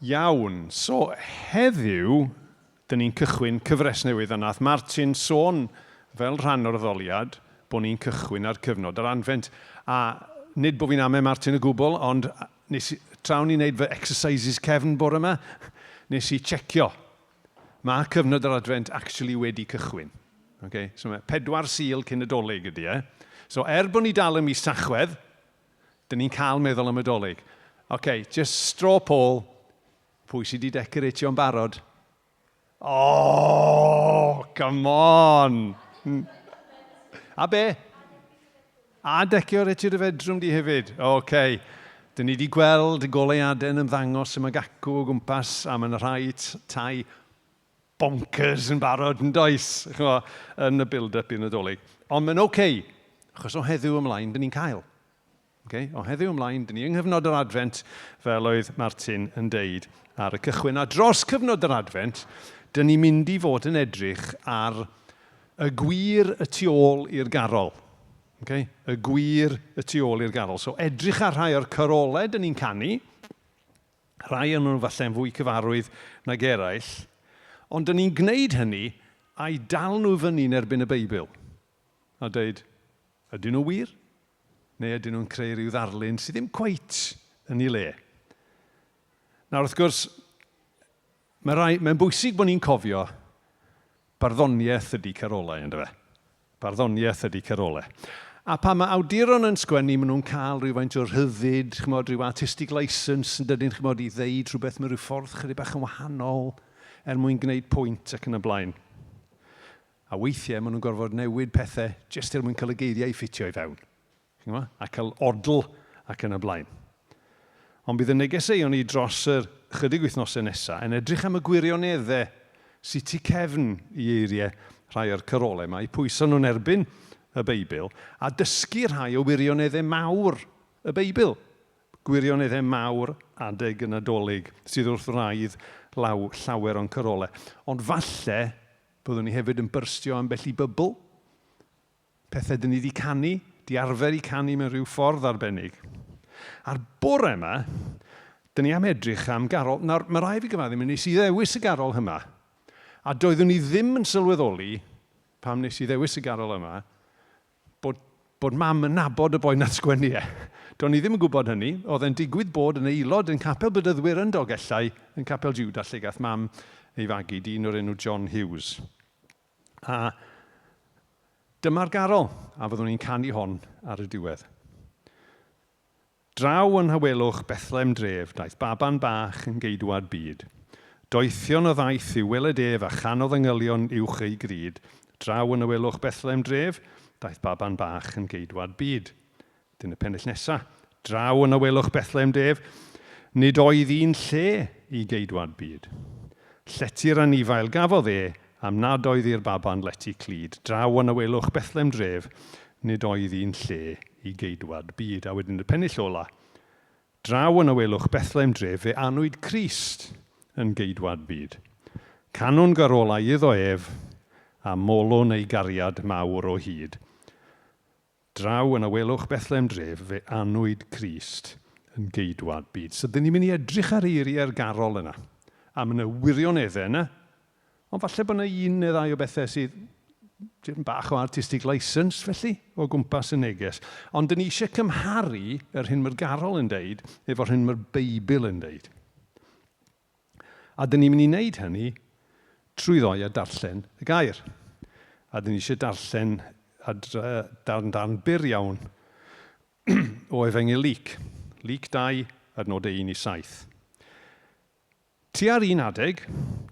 Iawn, so heddiw, dyn ni'n cychwyn cyfres newydd a nath Martin sôn fel rhan o'r addoliad bod ni'n cychwyn ar cyfnod yr Adfent. A nid bod fi'n amau Martin o gwbl, ond nes i, tra o'n i'n neud fy exercises cefn bore yma, nes i checio. Mae cyfnod yr Adfent actually wedi cychwyn. Okay? So mae 4 Sul cyn y Dolig ydy e. So er bod ni dal ym mis Tachwedd, Dyn ni'n cael meddwl am y Dolig. Ok, just straw poll. Pwy sydd wedi decoratio'n barod? Oh, come on! A be? A decoratio dy fedrwm di hefyd. Ok. Dyn ni wedi gweld y goleuadau yn ymddangos yma gacw o gwmpas a mae yna rhai tai bonkers yn barod yn does, ch'mo, yn y build-up i'r Nadolig. Ond mae'n ok, achos o heddiw ymlaen, dyn ni'n cael. Okay? O heddiw ymlaen, dyn ni yng nghyfnod yr Adfent, fel oedd Martin yn deud ar y cychwyn. A dros cyfnod yr Adfent, dyn ni'n mynd i fod yn edrych ar y gwir y tu ôl i'r garol. Okay? Y gwir y tu ôl i'r garol. So edrych ar rhai o'r carolau dyn ni'n canu, Rhai o'n nhw falle'n fwy cyfarwydd nag eraill, ond dyn ni'n gwneud hynny a'i dal nhw fyny'n erbyn y Beibl. A dweud, ydyn nhw wir? Neu ydyn nhw'n creu rhyw ddarlun sydd ddim cweit yn ei le? Nawr, wrth gwrs, mae rai, mae'n bwysig bod ni'n cofio barddoniaeth ydy carolau, ynddo fe? Barddoniaeth ydy carolau. A pan mae awduron yn sgwennu, maen nhw'n cael rhywfaint o rhyddid, chimod, rhyw artistic licence, yn dydyn, chimod, i ddeud rhywbeth mewn rhyw ffordd chydig bach yn wahanol er mwyn gwneud pwynt ac yn y blaen. A weithiau maen nhw'n gorfod newid pethau jyst er mwyn cael y geiriau i ffitio i fewn. Chi'n gwybod? A cael odl ac yn y blaen. Ond bydd y negeseuon ni dros yr chydig wythnosau nesaf yn edrych am y gwirioneddau sydd tu cefn i eiriau rhai o'r carolau yma, i pwyso nhw'n erbyn y Beibl, a dysgu rhai o wirioneddau mawr y Beibl. Gwirioneddau mawr adeg y Nadolig sydd wrth wraidd law llawer o'n carolau. Ond falle byddwn ni hefyd yn byrstio ambell i bybl. Pethau dyn ni 'di canu, 'di arfer i canu mewn rhyw ffordd arbennig. A'r bore yma, dyn ni am edrych am garol. Nawr, mae rhaid fi gyfaddu, mi wnes i ddewis y garol yma, a doeddwn i ddim yn sylweddoli pam wnes i ddewis y garol yma, bod, bod mam yn nabod y boi nath sgwennu e. Do'n i ddim yn gwybod hynny. Oedd e'n digwydd bod yn aelod yn Capel Bedyddwyr yn Dolgellau, yn Capel Judah, lle gath mam ei fagu, dyn o'r enw John Hughes. A dyma'r garol, a fyddwn ni'n canu hon ar y diwedd. Draw yn nhawelwch Bethlem dref, daeth baban bach yn geidwad byd. Doethion a ddaeth i'w weled ef a chanodd angylion uwch ei gryd. Draw yn awelwch Bethlem dref, daeth baban bach yn geidwad byd. Dyna y pennill nesa. Draw yn awelwch Bethlehem def, nid oedd un lle i geidwad byd. Llety'r anifail gafodd e, am nad oedd i'r baban lety clyd. Draw yn awelwch Bethlehem dref, nid oedd un lle i geidwad byd. A wedyn y pennill ola. Draw yn awelwch Bethlehem dref, fe anwyd Crist yn geidwad byd. Canwn garolau iddo ef, a molwn ei gariad mawr o hyd. Draw yn awelwch Bethlehem dref, fe anwyd Crist yn geidwad byd. So, dyn ni'n mynd i edrych ar eiriau'r garol yna. A mae yna wirioneddau yna, ond falle bod yna un neu ddau o bethau sydd dim bach o artistic license, felly, o gwmpas y neges. Ond dyn ni eisiau cymharu yr hyn mae'r garol yn deud efo'r hyn mae'r Beibl yn deud. A dyn ni'n mynd i wneud hynny trwy ddoi a darllen y gair. A dyn ni eisiau darllen darn darn byr iawn o Efengyl Luc. Luc 2, adnodau 1 i 7. Tua'r un adeg,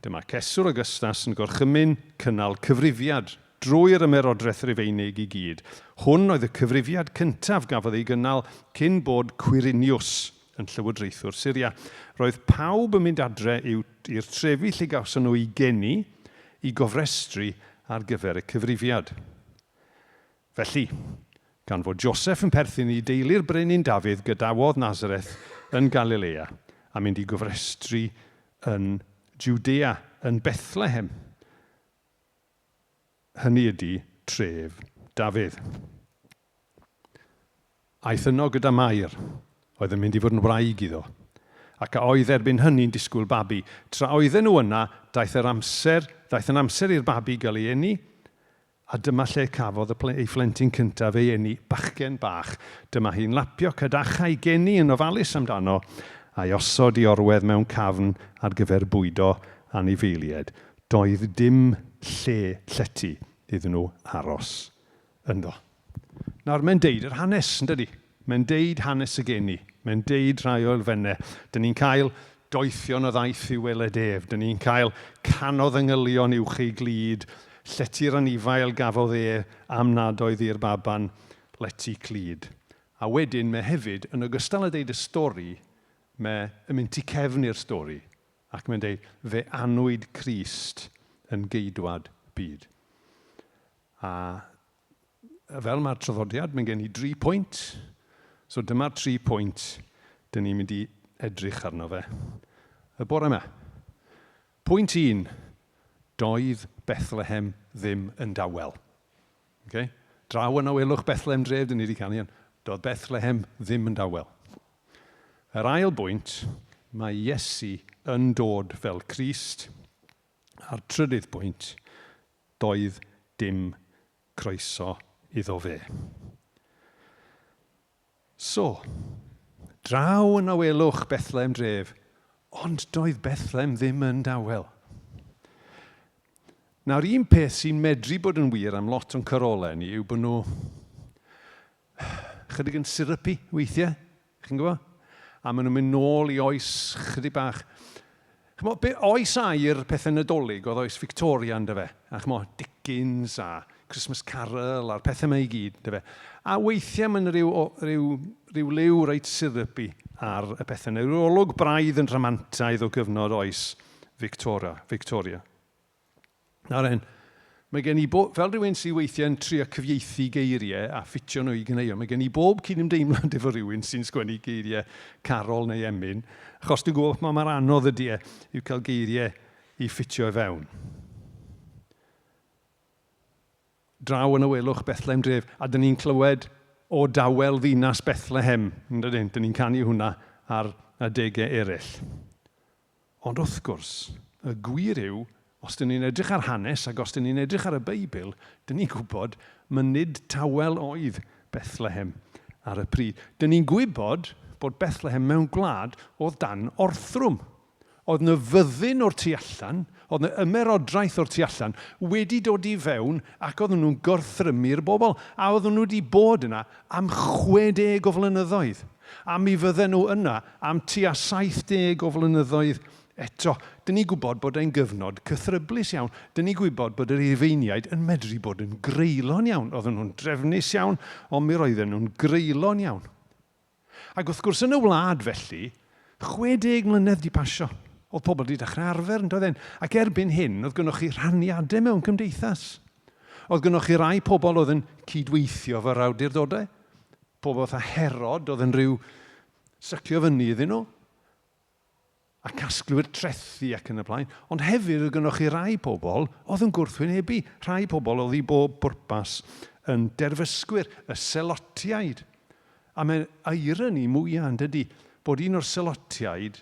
dyma Ceswr Augustus yn gorchymyn cynnal cyfrifiad drwy'r ymerodraeth Rufeinig i gyd. Hwn oedd y cyfrifiad cyntaf gafodd ei gynnal cyn bod Quirinius yn llywodraethwr Syria. Roedd pawb yn mynd adre i'w, i'r trefi lle gawson nhw eu geni i gofrestru ar gyfer y cyfrifiad. Felly, gan fod Joseff yn perthyn i deulu'r brenin Dafydd gadawodd Nazareth yn Galilea a mynd i gofrestru yn Jwdea, yn Bethlehem. Hynny ydy, tref Dafydd. Aeth yno gyda Mair, oedd yn mynd i fod yn wraig iddo, Ac a oedd erbyn hynny'n disgwyl babi. Tra oedden nhw yna, daeth yr amser, daeth yn amser i'r babi gael ei eni, a dyma lle cafodd y ei phlentyn cyntaf ei eni, bachgen bach. Dyma hi'n lapio cadachau geni yn ofalus amdano, a'i osod i orwedd mewn cafn ar gyfer bwydo anifeiliaid. Doedd dim lle llety iddyn nhw aros ynddo. Nawr, mae'n deud yr hanes, yn dydy? Mae'n deud hanes y geni. Mae'n deud rhai o elfennau. Dyn ni'n cael doethion o ddaeth i weled ef. Dyn ni'n cael canodd angylion uwch ei glud, llety'r anifail gafodd e am nad oedd i'r baban lety clyd. A wedyn mae hefyd, yn ogystal â deud y stori, mae yn mynd tu cefn i'r stori. Ac mae'n deud, fe anwyd Crist yn geidwad byd. A fel mae'r traddodiad, mae gen i dri pwynt. So dyma'r tri pwynt dyn ni'n mynd i edrych arno fe y bore yma. Pwynt un, doedd Bethlehem ddim yn dawel. Okay? Draw yn awelwch Bethlehem dref, dyn ni wedi canu, doedd Bethlehem ddim yn dawel. Yr ail bwynt, mae Iesu yn dod fel Crist. A'r trydydd bwynt, doedd dim croeso iddo fe. So, draw yn awelwch Bethlehem dref, ond doedd Bethlehem ddim yn dawel. Nawr, un peth sy'n medru bod yn wir am lot o'n carolau ni yw bod nhw chydig yn syrupy weithiau, chi'n gwybod? A maen nhw'n mynd nôl i oes chydig bach. Chymod, be, oes aur pethau Nadolig oedd oes Victoria ynddo fe. A chymod, Dickens a Christmas Carol a'r pethau yma i gyd, ynddo fe. A weithiau mae'n rhyw, rhyw, rhyw liw reit syrupy ar y pethau yna. Rhyw olwg braidd yn rhamantaidd o gyfnod oes Victoria. Victoria. Nawr en, mae gen i, bo, fel rhywun sydd weithiau'n trio cyfieithu geiriau a ffitio nhw i ganeuon, mae gen i bob cydymdeimlad efo rhywun sy'n sgwennu geiriau carol neu emyn, achos dwi'n gwybod pa mor anodd ydy e yw cael geiriau i ffitio i fewn. Draw yn awelwch Bethlehem dref, a dyn ni'n clywed o dawel ddinas Bethlehem, yn dydyn? Dyn ni'n canu hwnna ar adegau eraill. Ond wrth gwrs, y gwir yw, os dyn ni'n edrych ar hanes ac os dyn ni'n edrych ar y Beibl, dyn ni'n gwybod mae nid tawel oedd Bethlehem ar y pryd. Dyn ni'n gwybod bod Bethlehem mewn gwlad oedd dan orthrwm. Oedd 'na fyddin o'r tu allan, oedd 'na ymerodraeth o'r tu allan wedi dod i fewn ac oedden nhw'n gorthrymu'r bobl. A oedden nhw wedi bod yna am 60 o flynyddoedd. A mi fydden nhw yna am tua 70 o flynyddoedd eto. Dyn ni'n gwybod bod e'n gyfnod cythryblus iawn. Dyn ni'n gwybod bod yr Rufeiniaid yn medru bod yn greulon iawn. Oedden nhw'n drefnus iawn, ond mi roedden nhw'n greulon iawn. Ac wrth gwrs yn y wlad felly, 60 mlynedd 'di pasio. Oedd pobl wedi dechrau arfer yn doedden. Ac erbyn hyn, oedd gynnoch chi rhaniadau mewn cymdeithas. Oedd gynnoch chi rai pobl oedd yn cydweithio efo'r awdurdodau. Pobl fatha Herod oedd yn rhyw sycio fyny iddyn nhw. a casglwyr trethi ac yn y blaen, ond hefyd oedd gynnoch chi rai pobl oedd yn gwrthwynebu, rhai pobl oedd i bob pwrpas yn derfysgwyr, y Selotiaid. A mae'n irony mwyaf, yn dydy, bod un o'r Selotiaid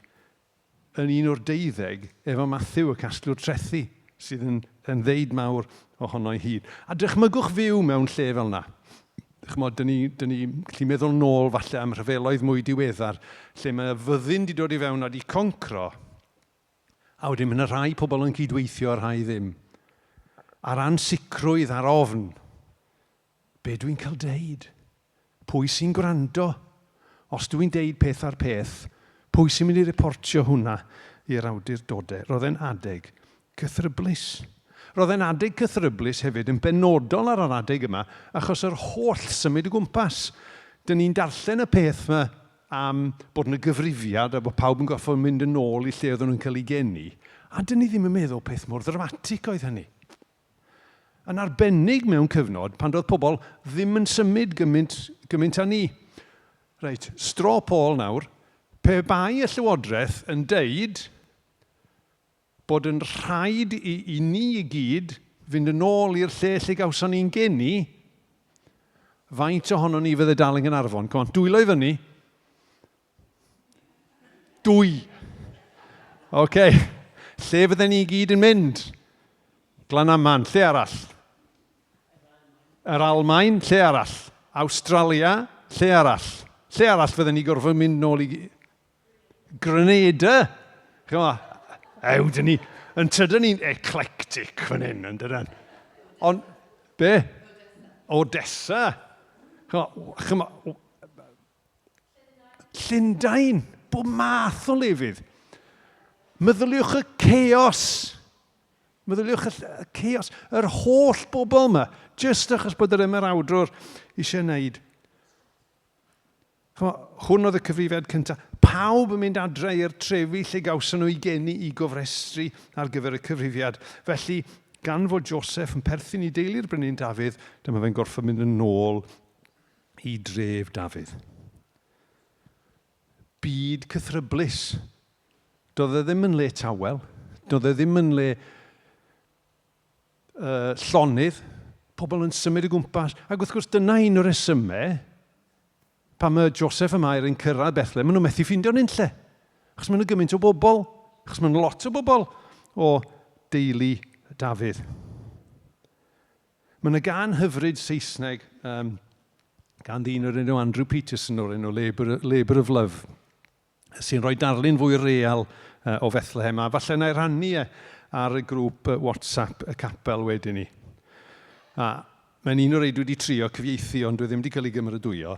yn un o'r deuddeg efo Mathew y casglwr trethi, sydd yn, yn ddeud mawr ohono'i hun. A dychmygwch fyw mewn lle fel yna. Ch'mod, dyn ni, dyn ni gallu meddwl nôl falle am rhyfeloedd mwy diweddar, lle mae y fyddin di dod i fewn a di concro, a wedyn mae yna rhai pobl yn cydweithio a rhai ddim. A'r ansicrwydd a'r ofn. Be dwi'n cael deud? Pwy sy'n gwrando? Os dw i'n deud peth ar peth, pwy sy'n mynd i reportio hwnna i'r awdurdodau? Roedd e'n adeg cythryblus. Roedd e'n adeg cythryblus hefyd yn benodol ar yr adeg yma, achos yr holl symud o gwmpas. Dyn ni'n darllen y peth yma am bod yna gyfrifiad a bod pawb yn gorfod mynd yn ôl i lle oedden nhw'n cael eu geni, a dyn ni ddim yn meddwl peth mor ddramatig oedd hynny. Yn arbennig mewn cyfnod pan doedd pobl ddim yn symud gymaint, gymaint â ni. Reit, straw poll nawr. Pe bai y Llywodraeth yn deud bod yn rhaid i, i ni i gyd fynd yn ôl i'r lle lle gawson ni'n geni, faint ohonon ni fydde dal yng Nghaernarfon? Come on, dwylo i fyny. Dwy. OK. Lle fydden ni i gyd yn mynd? Glanaman, lle arall? Yr Almaen, lle arall? Awstralia, lle arall? Lle arall fydden ni gorfod mynd nôl i... Grenada? Chymod, ew, dyn ni, yn tydyn ni'n eclectic fan hyn, yn dydyn? Ond, be? Odessa. Chymod, Llundain, bob math o lefydd. Meddyliwch y chaos. Meddyliwch y chaos. Yr holl bobl yma, jyst achos bod yr ymerawdrwr eisiau wneud. Chymod, hwn oedd y cyfrifiad cyntaf. Pawb yn mynd adre i'r trefi lle gawson nhw eu geni i gofrestru ar gyfer y cyfrifiad. Felly, gan fod Joseph yn perthyn i deulu'r brenin Dafydd, dyma fe'n gorfod mynd yn ôl i dref Dafydd. Byd cythryblus. Doedd e ddim yn le tawel. Doedd e ddim yn le llonydd, pobl yn symud o gwmpas. Ac wrth gwrs, dyna un o'r resymau pan mae Joseph a Mair yn cyrraedd Bethlehem, maen nhw'n methu ffindio nunlle. Achos maen nhw gymaint o bobl, achos maen nhw lot o bobl o deulu Dafydd. Mae yna gan hyfryd Saesneg um, gan ddyn o'r enw Andrew Peterson o'r enw Labour, Labour of Love. sy'n rhoi darlun fwy real o Fethlehem, a falle na i rannu e ar y grŵp WhatsApp y capel wedyn ni. A mae'n un o'r rei dwi wedi trio cyfieithu, ond dwi ddim wedi cael ei gymeradwyo.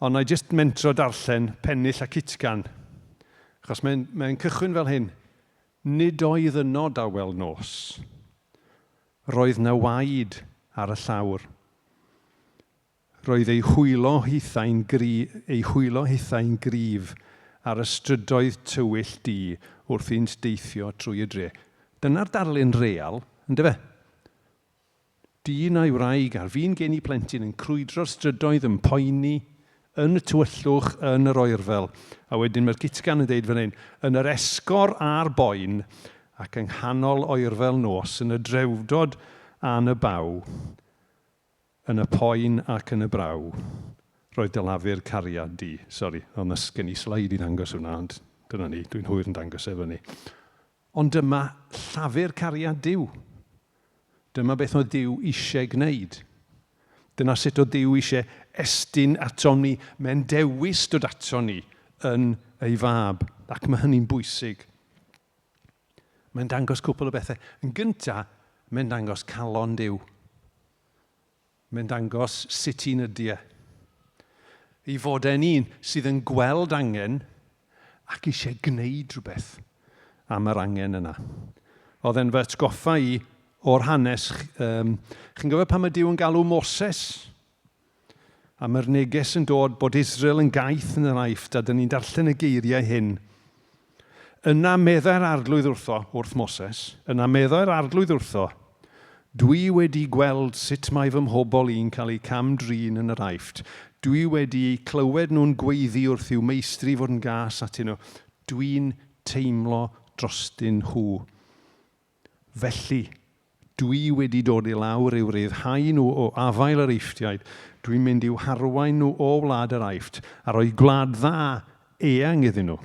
Ond na i jyst mentro darllen pennill a cytgan, achos mae'n mae cychwyn fel hyn. Nid oedd yno dawel nos. Roedd 'na waed ar y llawr. Roedd ei hwylo hithau'n gry- ei hwylo hithau'n gryf ar y strydoedd tywyll du wrth iddynt deithio trwy y dre. Dyna'r darlun real, yndyfe? Dyn a'i wraig ar fin geni plentyn yn crwydro'r strydoedd yn poeni, yn y tywyllwch, yn yr oerfel. A wedyn mae'r gytgan yn deud fan hyn, yn yr esgor a'r boen, ac yng nghanol oerfel nos, yn y drewdod a'n y baw, Yn y poen ac yn y braw. Roedd dy lafur cariad di. Sori, oedd 'na gen i sleid i ddangos hwnna, ond dyna ni, dwi'n hwyr yn dangos e fyny. Ond dyma llafur cariad Duw. Dyma beth oedd Duw eisiau gwneud. Dyna sut oedd Duw eisiau estyn atom ni. Mae'n dewis dod ato ni yn ei fab, ac mae hynny'n bwysig. Mae'n dangos cwpl o bethau. Yn gyntaf, mae'n dangos calon Duw. Mae'n dangos sut un ydy e. Ei fod e'n un sydd yn gweld angen ac eisiau gwneud rhywbeth am yr angen yna. Oedd e'n fy atgoffa i o'r hanes. Um, chi'n gofio pan mae Duw yn galw Moses? A mae'r neges yn dod bod Israel yn gaeth yn yr Aifft, a dyn ni'n darllen y geiriau hyn. Yna meddai'r arglwydd wrtho, wrth Moses, yna meddai'r arglwydd wrtho, Dwi wedi gweld sut mae fy mhobl i'n cael eu cam-drin yn yr Aifft. Dwi wedi eu clywed nhw'n gweiddi wrth i'w meistri fod yn gas atyn nhw. Dwi'n teimlo drostyn nhw. Felly, dwi wedi dod i lawr i'w ryddhau nhw o afael yr Eifftiaid, dwi'n mynd i'w harwain nhw o wlad yr Aifft, a rhoi gwlad dda eang iddyn nhw,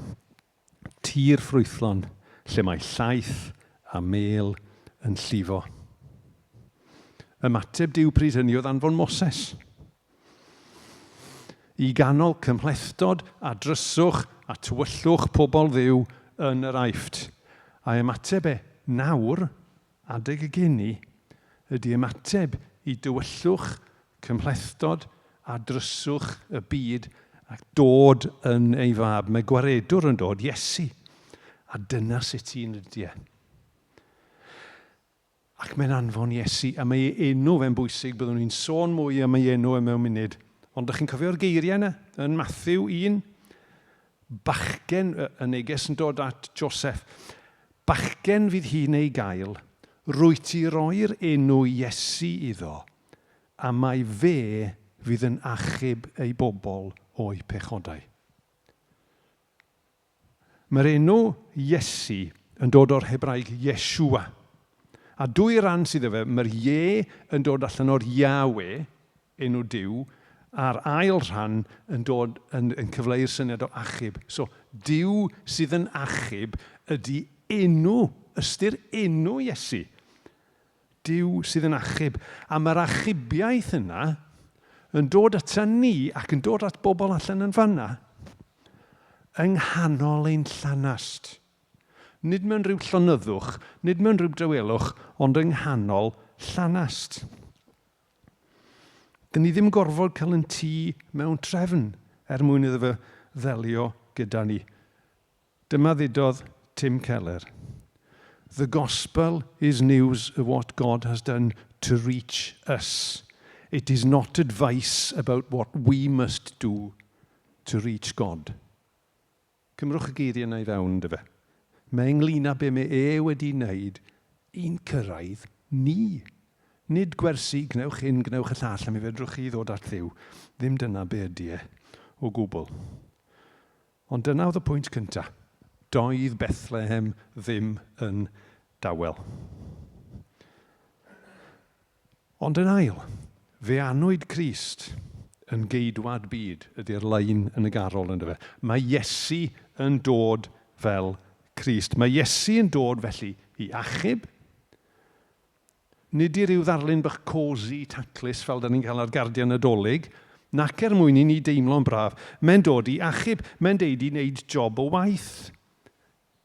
tir ffrwythlon lle mae llaeth a mêl yn llifo. Ymateb Duw pryd hynny oedd anfon Moses. I ganol cymhlethdod a dryswch a tywyllwch pobl Dduw yn yr Aifft. A'i ymateb e nawr, adeg y geni, ydy ymateb i dywyllwch, cymhlethdod a dryswch y byd ac dod yn ei fab. Mae gwaredwr yn dod, Iesu. A dyna sut un ydy e. Ac mae'n anfon Iesu, a mae ei enw fe'n bwysig, byddwn ni'n sôn mwy am ei enw e mewn munud. Ond dych chi'n cofio'r geiriau yna yn Matthew 1? Bachgen, y neges yn dod at Joseph. Bachgen fydd hi'n ei gael, rwyt ti roi'r enw Iesu iddo, a mai fe fydd yn achub ei bobl o'u pechodau. Mae'r enw Iesu yn dod o'r Hebraeg Yeshua. A dwy ran sydd iddo fe. Mae'r Ie yn dod allan o'r Yahweh, enw Duw, A'r ail rhan yn dod yn, yn cyfleu'r syniad o achub. So, Duw sydd yn achub ydy enw, ystyr enw Iesu. Duw sydd yn achub. A mae'r achubiaeth yna yn dod ata ni ac yn dod at bobl allan yn fanna yng nghanol ein llanast. Nid mewn rhyw llonyddwch, nid mewn rhyw dawelwch, ond yng nghanol llanast. Dyn ni ddim gorfod cael yn tŷ mewn trefn er mwyn iddo fe ddelio gyda ni. Dyma ddudodd Tim Keller, The gospel is news of what God has done to reach us. It is not advice about what we must do to reach God. Cymrwch y geiriau yna i fewn, yndyfe? Mae ynglyn â be mae e wedi wneud i'n cyrraedd ni. Nid gwersi, gwnewch hyn, gwnewch y llall, a mi fedrwch chi ddod at Dduw. Ddim dyna be ydy e, o gwbl. Ond dyna oedd y pwynt cyntaf. Doedd Bethlehem ddim yn dawel. Ond yn ail, fe anwyd Crist yn geidwad byd, ydy'r lein yn y garol yndyfe. Mae Iesu yn dod fel Crist. Mae Iesu yn dod felly i achub, nid i ryw ddarlun bach cozy, taclus fel da ni'n cael ar gardiau Nadolig, nac er mwyn i ni deimlo'n braf. Mae'n dod i achub, mae'n deud i wneud job o waith.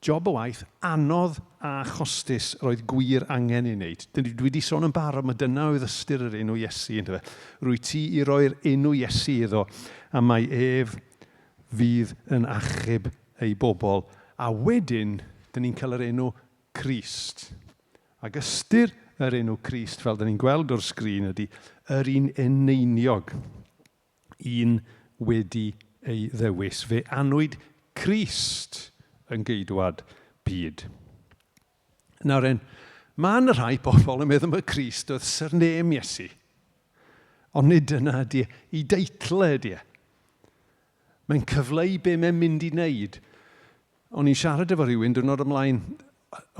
Job o waith anodd a chostus roedd gwir angen ei wneud. Dwi wedi sôn yn barod, mae dyna oedd ystyr yr enw Iesu, yndyfe. Rwyt ti i roi'r enw Iesu iddo, a mai ef fydd yn achub ei bobl. A wedyn, dyn ni'n cael yr enw Crist. Ac ystyr yr enw Crist, fel dyn ni'n gweld o'r sgrin, ydy yr un eneiniog. Un wedi ei ddewis. Fe anwyd Crist yn geidwad byd. Nawr en, mae yna rhai pobl yn meddwl mai Crist oedd surname Iesu. Ond nid dyna ydy e. I deitl e ydy e. Mae'n cyfleu be mae'n mynd i wneud. O'n i'n siarad efo rhywun diwrnod ymlaen,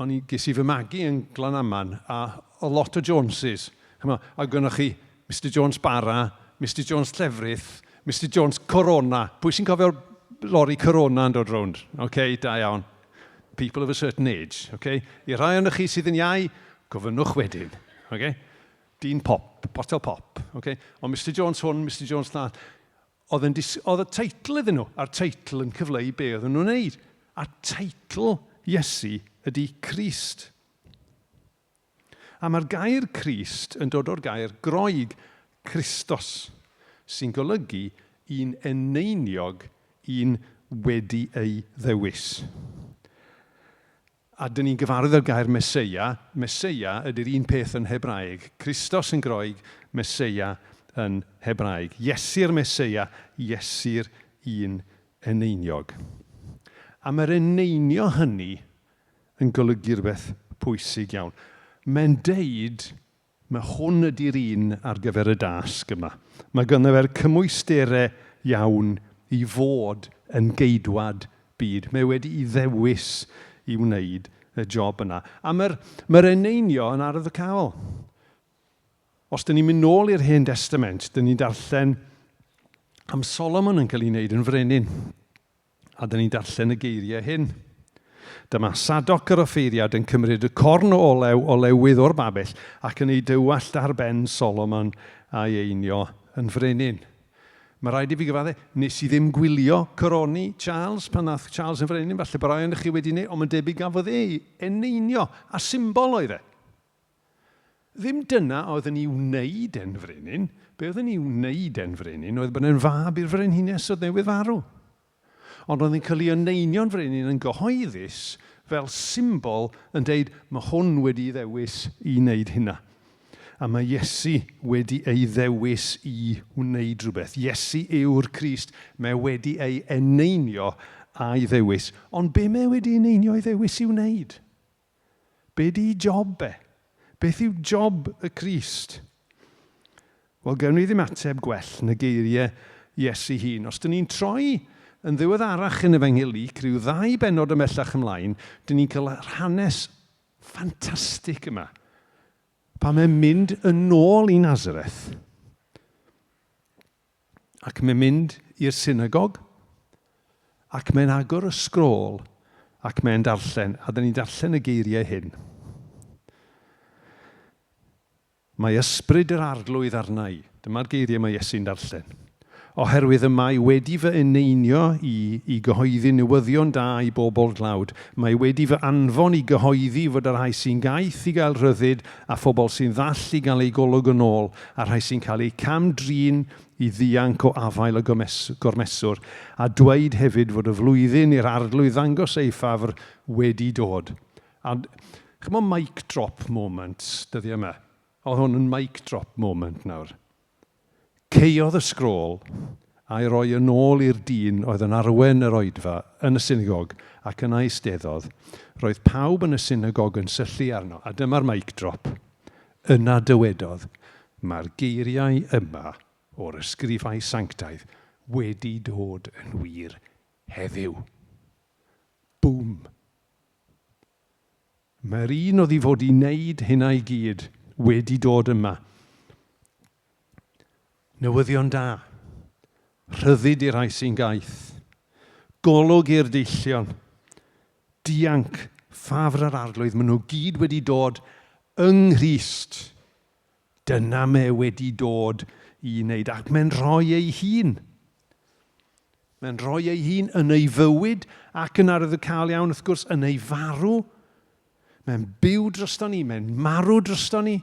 o'n i, ges i fy magu yn Glanaman, a o lot o Joneses. Chymod, a gynnoch chi Mister Jones Bara, Mister Jones Llefrith, Mister Jones Corona. Pwy sy'n cofio'r lori Corona yn dod rownd? OK, da iawn. People of a certain age. OK? I rai ohonoch chi sydd yn iau, gofynnwch wedyn. OK? Dyn pop, potel pop. OK? Ond Mister Jones hwn, Mister Jones llall. Oedd, yn dis, oedd y teitl iddyn nhw, a'r teitl yn cyfleu be oedden nhw'n wneud. A teitl Iesu ydy Crist. A mae'r gair Crist yn dod o'r gair Groeg, Christos, sy'n golygu un eneiniog, un wedi ei ddewis. A dyn ni'n gyfarwydd â'r gair Meseia. Meseia ydy'r un peth yn Hebraeg. Christos yn Groeg, Meseia yn Hebraeg. Iesu'r Meseia, Iesu'r un eneiniog. A mae'r eneinio hynny yn golygu rhywbeth pwysig iawn. Mae'n deud Mae hwn ydy'r un ar gyfer y dasg yma. Mae ganddo fe'r cymwysterau iawn i fod yn geidwad byd. Mae wedi'i ddewis i wneud y job yna. A mae'r mae eneinio yn arwyddocaol. Os dyn ni'n mynd nôl i'r Hen Destament, dyn ni'n darllen am Solomon yn cael ei wneud yn frenin. A dyn ni'n darllen y geiriau hyn. Dyma Sadoc yr offeiriad yn cymryd y corn o olew olewydd o'r babell ac yn ei dywallt ar ben Solomon a'i einio yn frenin. Mae rhaid i fi gyfadde, nes i ddim gwylio coroni Charles pan nath Charles yn frenin, falle bod rai ohonoch chi wedi wneud, ond mae'n debyg gafodd ei eneinio, a symbol oedd e. Ddim dyna oedd yn ei wneud e'n frenin. Be oedd yn ei wneud e'n frenin oedd bod e'n fab i'r frenhines oedd newydd farw. Ond oedd yn cael ei eneinio'n frenin yn gyhoeddus fel symbol yn deud, mae hwn wedi ei ddewis i wneud hynna. A mae Iesu wedi ei ddewis i wneud rhywbeth. Iesu yw'r Crist. Mae wedi ei eneinio a'i ddewis. Ond be mae wedi eneinio a'i ddewis i wneud? Be di job e? Beth yw job y Crist? Wel, gewn ni ddim ateb gwell na geiriau Iesu hun. Os dyn ni'n troi yn ddiweddarach yn Efengyl Luc, rhyw ddau bennod ymhellach ymlaen, dyn ni'n cael yr hanes ffantastig yma. Pan mae'n mynd yn ôl i Nazareth. Ac mae'n mynd i'r synagog, ac mae'n agor y sgrôl, ac mae'n darllen, a dyn ni'n darllen y geiriau hyn. Mae ysbryd yr Arglwydd arna i. Dyma'r geiriau mae Iesu'n darllen. Oherwydd y mae wedi fy eneinio i i gyhoeddi newyddion da i bobl dlawd. Mae wedi fy anfon i gyhoeddi fod y rhai sy'n gaeth i gael rhyddid, a phobl sy'n ddall i gael eu golwg yn ôl, a rhai sy'n cael eu cam-drin i ddianc o afael y gormeswr, a dweud hefyd fod y flwyddyn i'r Arglwydd ddangos ei ffafr wedi dod. A chimod mic drop moment dyddiau yma? Oedd hwn yn mic drop moment nawr. Caeodd y sgrôl a'i roi yn ôl i'r dyn oedd yn arwain yr oedfa yn y synagog ac yna eisteddodd. Roedd pawb yn y synagog yn syllu arno, a dyma'r mic drop. Yna dywedodd, Mae'r geiriau yma o'r ysgrifau sanctaidd wedi dod yn wir heddiw. Bŵm! Mae'r un oedd i fod i wneud hynna i gyd wedi dod yma. Newyddion da. Rhyddid i'r rhai sy'n gaeth. Golwg i'r deillion. Dianc, ffafr yr arglwydd, maen nhw gyd wedi dod yng Nghrist. Dyna mae wedi dod i wneud, ac mae'n rhoi ei hun. Mae'n rhoi ei hun yn ei fywyd ac yn arwyddocaol iawn, wrth gwrs, yn ei farw. Mae'n byw drosto ni, mae'n marw drosto ni.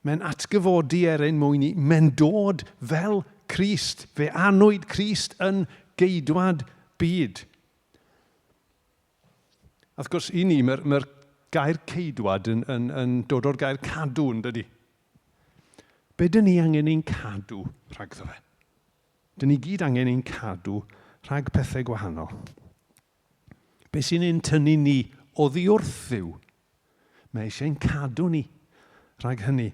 Mae'n atgyfodi er ein mwyn ni. Mae'n dod fel Crist. Fe anwyd Crist yn geidwad byd. A wrth gwrs, i ni, mae'r mae gair ceidwad yn, yn, yn dod o'r gair cadw, yn dydy? Be dyn ni angen ein cadw rhagddo fe? Dyn ni gyd angen ein cadw rhag pethau gwahanol. Be sy'n ein tynnu ni oddi wrth Dduw? Mae eisiau'n cadw ni rhag hynny.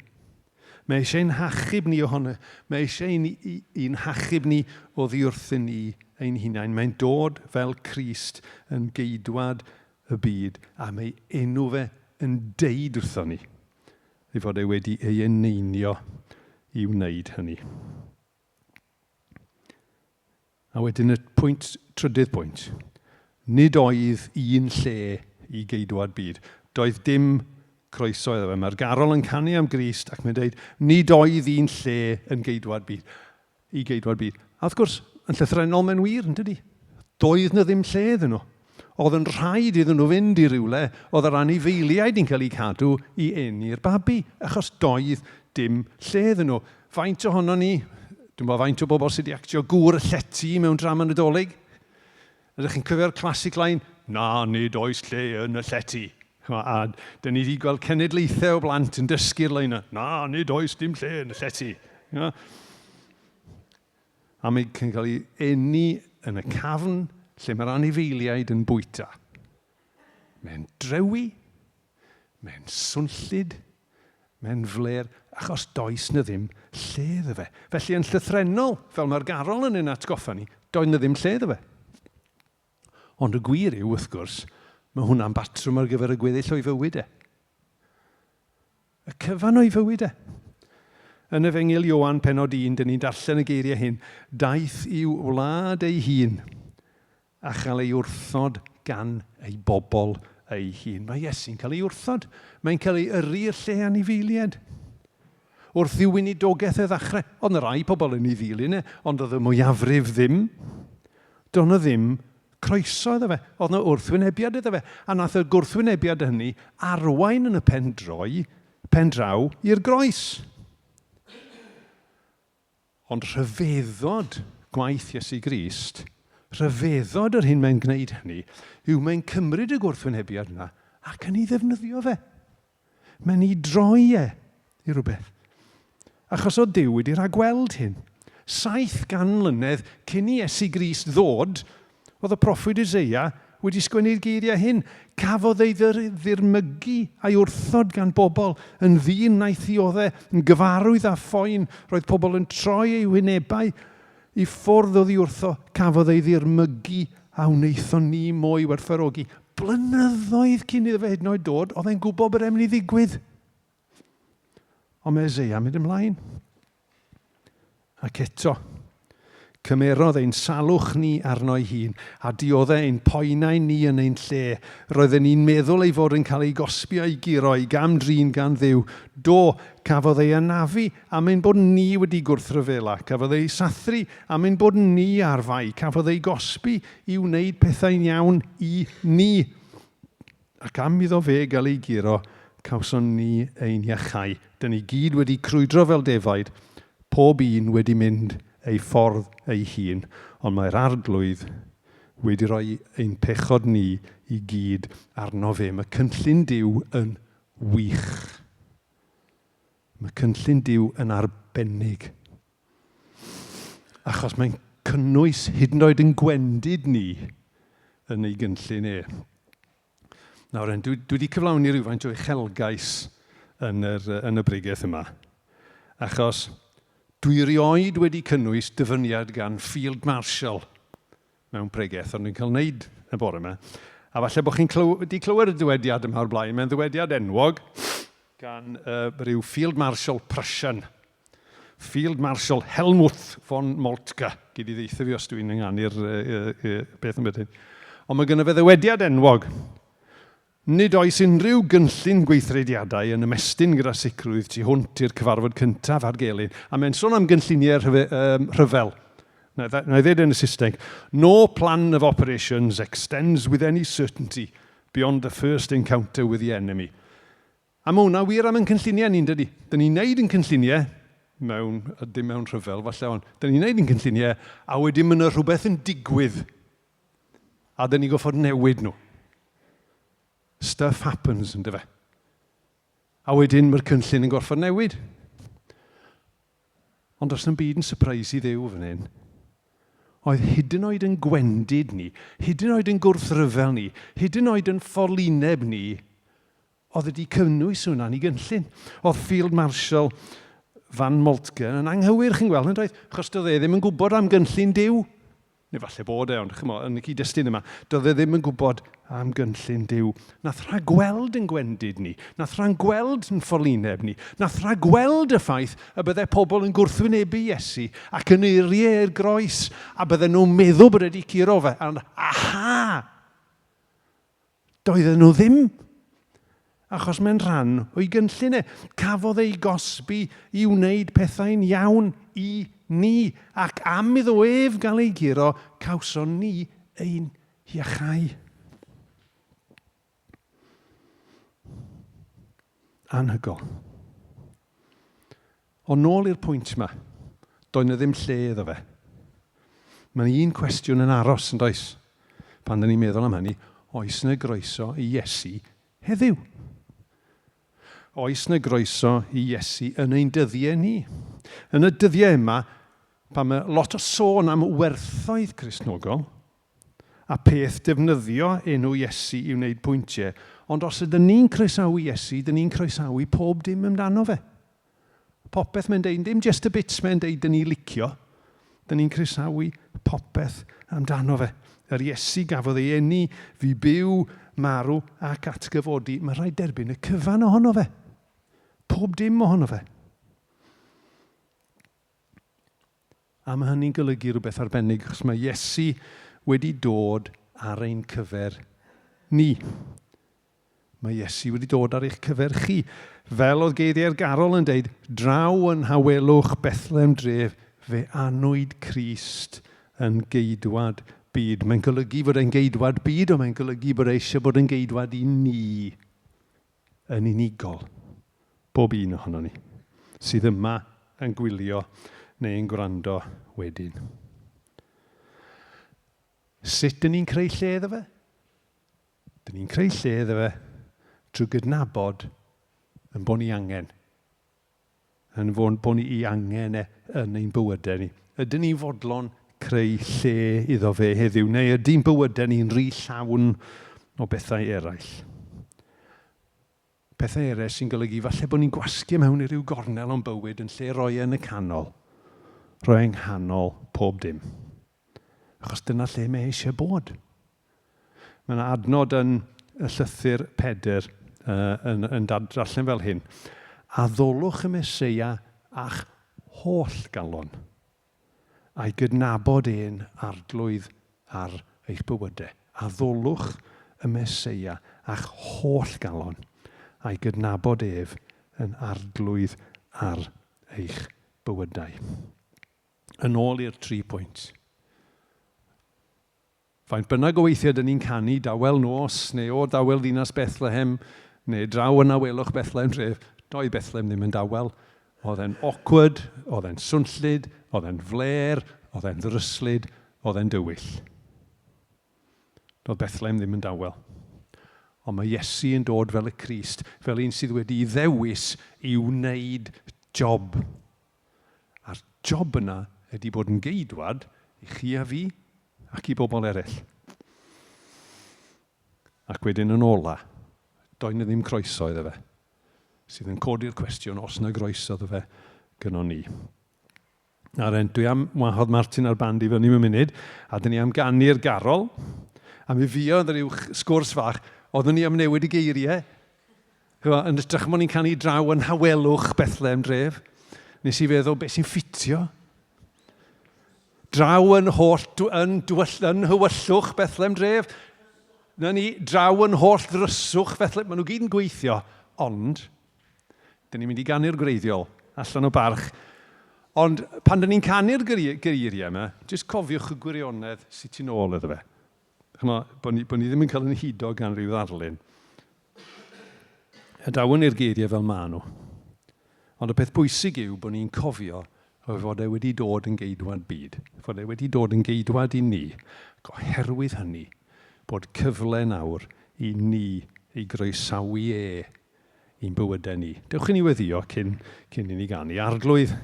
Mae eisiau ein hachub ni ohono. Mae eisiau ein, ein hachub ni oddi wrthyn ni ein hunain. Mae'n dod fel Crist yn geidwad y byd a mae enw fe yn deud wrthon ni ei fod e wedi ei eneinio i wneud hynny. A wedyn y pwynt, trydydd pwynt. Nid oedd un lle i geidwad byd. Doedd dim croeso iddo fe. Mae'r garol yn canu am Grist ac mae'n dweud, nid oedd un lle yn geidwad byd, i geidwad byd. A wrth gwrs, yn llythrennol mae'n wir, yn dydy? Doedd na ddim lle iddyn nhw. Oedd yn rhaid iddyn nhw fynd i rywle oedd yr anifeiliaid yn cael eu cadw i eni'r babi, achos doedd dim lle iddyn nhw. Faint ohonon ni, dwi'n gwybod faint o bobl sydd wedi actio gŵr y llety mewn drama Nadolig? Ydych chi'n cofio'r classic line, na, nid oes lle yn y llety. A dyn ni wedi gweld cenedlaethau o blant yn dysgu'r lein yna. Na, nid oes dim lle yn y llety. A mae'n cael ei eni yn y cafn lle mae'r anifeiliaid yn bwyta. Mae'n drewi, mae'n swnllyd, mae'n fler, achos does na ddim lle iddo fe. Felly yn llythrennol, fel mae'r garol yn ein atgoffa ni, doedd na ddim lle iddo fe. Ond y gwir yw, wrth gwrs, mae hwnna'n batrwm ar gyfer y gweddill o'i fywyd e. Y cyfan o'i fywyd e. Yn Efengyl Ioan penod 1, dyn ni'n darllen y geiriau hyn, Daeth i'w wlad ei hun, a chael ei wrthod gan ei bobl ei hun. Mae Iesu'n cael ei wrthod. Mae'n cael ei yrru i'r lle anifeiliaid. Wrth i'w weinidogaeth e ddechrau, oedd 'na rai pobl yn ei ddilyn e, ond oedd y mwyafrif ddim. Doedd 'na ddim croeso iddo fe. Oedd 'na wrthwynebiad iddo fe. A nath y gwrthwynebiad hynny arwain yn y pen droi, pen draw, i'r groes. Ond rhyfeddod gwaith Iesu Grist, rhyfeddod yr hyn mae'n gwneud hynny, yw mae'n cymryd y gwrthwynebiad yna ac yn ei ddefnyddio fe. Mae'n ei droi e i rywbeth. Achos oedd Duw wedi rhagweld hyn. 700 mlynedd cyn i Iesu Grist ddod, oedd y proffwyd Eseia wedi sgwennu'r geiriau hyn. Cafodd ei ddirmygu a'i wrthod gan bobl, yn ddyn wnaeth ddiodde, yn gyfarwydd â phoen, roedd pobl yn troi eu hwynebau i ffwrdd oddi wrtho, cafodd ei ddirmygu a wnaethon ni mo'i werthfawrogi. Blynyddoedd cyn iddo fe hyd yn oed dod, oedd e'n gwybod bod e'n mynd i ddigwydd. Ond mae Eseia mynd ymlaen. Ac eto, Cymerodd ein salwch ni arno'i hun, a diodde ein poenau ni yn ein lle. Roedden ni'n meddwl ei fod yn cael ei gosbi a'i guro, ei gam-drin gan Dduw. Do, cafodd ei anafu am ein bod ni wedi gwrthryfela. Cafodd ei sathru am ein bod ni ar fai. Cafodd ei gosbi i wneud pethau'n iawn i ni. Ac am iddo fe gael ei guro, cawson ni ein iachau. Dyn ni gyd wedi crwydro fel defaid, pob un wedi mynd ei ffordd ei hun, ond mae'r Arglwydd wedi rhoi ein pechod ni i gyd arno fe. Mae cynllun Duw yn wych. Mae cynllun Duw yn arbennig. Achos mae'n cynnwys hyd yn oed yn gwendid ni yn ei gynllun e. Nawr, dwi, dwi wedi cyflawni rhywfaint o uchelgais yn, yr, yn y bregaeth yma. Achos dwi rioed wedi cynnwys dyfyniad gan Field Marshal mewn pregeth, ond dwi'n cael wneud y bore yma. A falle bod chi'n clyw, wedi clywed y dywediad yma o'r blaen. Mae'n ddywediad enwog gan rhyw Field Marshal Prussian. Field Marshal Helmuth von Moltke. Gyd i ddeitha fi os dwi'n ynganu'r uh, uh, beth yn beth. Ond mae gynno fe ddywediad enwog. Nid oes unrhyw gynllun gweithrediadau yn ymestyn gyda sicrwydd tu hwnt i'r cyfarfod cyntaf ar gelyn, a mae'n sôn am gynlluniau rhyfe, um, rhyfel. Na, na i ddweud yn y Saesneg, No plan of operations extends with any certainty beyond the first encounter with the enemy. A mae hwnna wir am ein cynlluniau ni'n dydy. Dyn ni'n neud yn cynlluniau, mewn, dim mewn rhyfel falle, ond dyn ni'n neud yn cynlluniau, a wedyn mae yna rhywbeth yn digwydd A dyn ni'n goffod newid nhw. Stuff happens, ynddo fe. A wedyn mae'r cynllun yn gorfod newid. Ond does na'm byd yn surprise i Dduw fan hyn. Oedd hyd yn oed yn gwendid ni, hyd yn oed yn gwrthryfel ni, hyd yn oed yn ffolineb ni, Oedd wedi cynnwys hwnna yn ei gynllun. Oedd Field Marshal Van Moltke yn anghywir, chi'n gweld, yn doedd? Achos doedd e ddim yn gwybod am gynllun Duw. Neu falle bod e, ond chymod, yn y cyd-destun yma, doedd e ddim yn gwybod am gynllun Duw. Nath rhagweld yn gwendid ni, nath rhagweld yn ffolineb ni, nath rhagweld y ffaith y byddai pobl yn gwrthwynebu Iesu ac yn eiriau i'r groes, a bydden nhw'n meddwl bod wedi curo fe. Ond, aha! Doedden nhw ddim, achos mae'n rhan o'i gynllun e. Cafodd ei gosbi i wneud pethau'n iawn i ni, ac am iddo ef gael ei guro, cawson ni ein hiachau. Anhygoel. Ond nôl i'r pwynt yma, doedd 'na ddim lle iddo fe. Mae un cwestiwn yn aros, yn does? Pan dyn ni'n meddwl am hynny, oes 'na groeso i Iesu heddiw? Oes 'na groeso i Iesu yn ein dyddiau ni? Yn y dyddiau yma, pan mae lot o sôn am werthoedd Cristnogol, a peth defnyddio enw Iesu i wneud pwyntiau, ond os ydyn ni'n croesawu Iesu, dyn ni'n croesawu pob dim amdano fe. Popeth mae'n deud, dim just y bits mae'n deud dyn ni licio, dyn ni'n croesawu popeth amdano fe. Yr Iesu gafodd ei eni, fu byw, marw ac atgyfodi, mae rhaid derbyn y cyfan ohono fe. Pob dim ohono fe. A mae hynny'n golygu rhywbeth arbennig, achos mae Iesu wedi dod ar ein cyfer ni. Mae Iesu wedi dod ar eich cyfer chi. Fel oedd geiriau'r garol yn deud, draw yn nhawelwch Bethlehem dref, fe anwyd Crist yn geidwad byd. Mae'n golygu fod e'n geidwad byd, ond mae'n golygu bod e eisiau bod yn geidwad i ni yn unigol, bob un ohonon ni, sydd yma yn gwylio neu yn gwrando wedyn. Sut dyn ni'n creu lle iddo fe? Dyn ni'n creu lle iddo fe trwy gydnabod yn bod ni angen. Yn fod bod ni i angen e yn ein bywydau ni. Ydyn ni'n fodlon creu lle iddo fe heddiw, neu ydy'n bywydau ni'n rhy llawn o bethau eraill? Pethau eraill sy'n golygu falle bod ni'n gwasgu mewn i ryw gornel o'n bywyd yn lle roi e yn y canol. Roi e yng nghanol pob dim. Achos dyna lle mae eisiau bod. Mae yna adnod yn y llythyr Pedr uh, yn, yn darllen fel hyn. Addolwch y Meseia a'ch holl galon. a'i gydnabod e'n arglwydd ar eich bywydau. Addolwch y Meseia a'ch holl galon, a'i gydnabod ef yn arglwydd ar eich bywydau. Yn ôl i'r 3 pwynt. Faint bynnag o weithiau dyn ni'n canu dawel nos, neu o dawel ddinas Bethlehem, neu draw yn awelwch Bethlehem dref, doedd Bethlehem ddim yn dawel. Oedd e'n awkward, oedd e'n swnllyd, oedd e'n flêr, oedd e'n ddryslyd, oedd e'n dywyll. Doedd Bethlehem ddim yn dawel. Ond mae Iesu yn dod fel y Crist, fel un sydd wedi'i ddewis i wneud job. A'r job yna ydy bod yn geidwad i chi a fi ac i bobl eraill. Ac wedyn yn ola, doedd 'na ddim croeso iddo fe, sydd yn codi'r cwestiwn os na groeso iddo fe gynnon ni. Nawr en, dwi am wahodd Martin a'r band i fyny mewn munud, a dyn ni am ganu'r garol, a mi fuodd rhyw sgwrs fach, oeddwn ni am newid y geiriau. Chymod, yn hytrach mod ni'n canu draw yn nhawelwch Bethlehem dref, nes i feddwl beth sy'n ffitio. Draw yn holl, yn, dwyll, yn hywyllwch Bethlehem dref, na ni, draw yn holl ddryswch Bethlehem, maen nhw gyd yn gweithio, ond Dyn ni'n mynd i ganu'r gwreiddiol, allan o barch. Ond pan dyn ni'n canu'r geiriau yma, jyst cofiwch y gwirionedd sydd tu nôl iddo fe. Chymod, bod ni, bod ni ddim yn cael yn hudo gan ryw ddarlun. A dawn i'r geiriau fel maen nhw. Ond y peth bwysig yw bod ni'n cofio fod e wedi dod yn geidwad byd, fod e wedi dod yn geidwad i ni, ac oherwydd hynny, bod cyfle nawr i ni ei groesawu e i'n bywydau ni. Dewch i ni weddïo cyn, cyn i ni ganu. Arglwydd,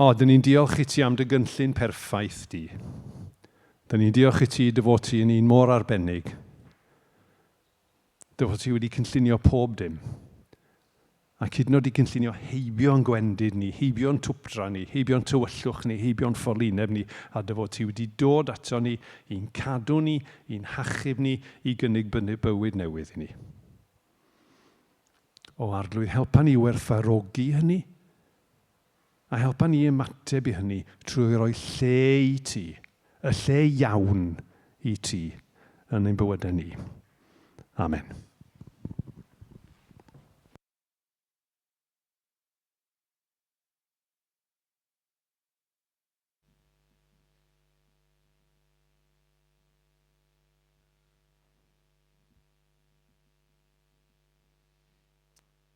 o, dyn ni'n diolch i ti am dy gynllun perffaith di. Dyn ni'n diolch i ti dy fod ti yn un mor arbennig. Dy fod ti wedi cynllunio pob dim. Ac hyd yn oed i gynllunio heibio'n gwendid ni, heibio'n twpdra ni, heibio'n tywyllwch ni, heibio'n ffolineb ni, a dy fod ti wedi dod ato ni i'n cadw ni, i'n hachub ni, i gynnig bywyd newydd i ni. O Arglwydd, helpa ni werthfawrogi hynny, a helpa ni ymateb i hynny trwy roi lle i ti, y lle iawn i ti yn ein bywydau ni. Amen.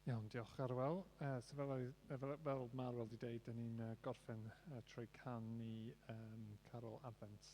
Iawn, diolch Arwel. So fel, fel, fel mae Arwel wedi dweud, dyn ni'n gorffen trwy canu Carol Advent.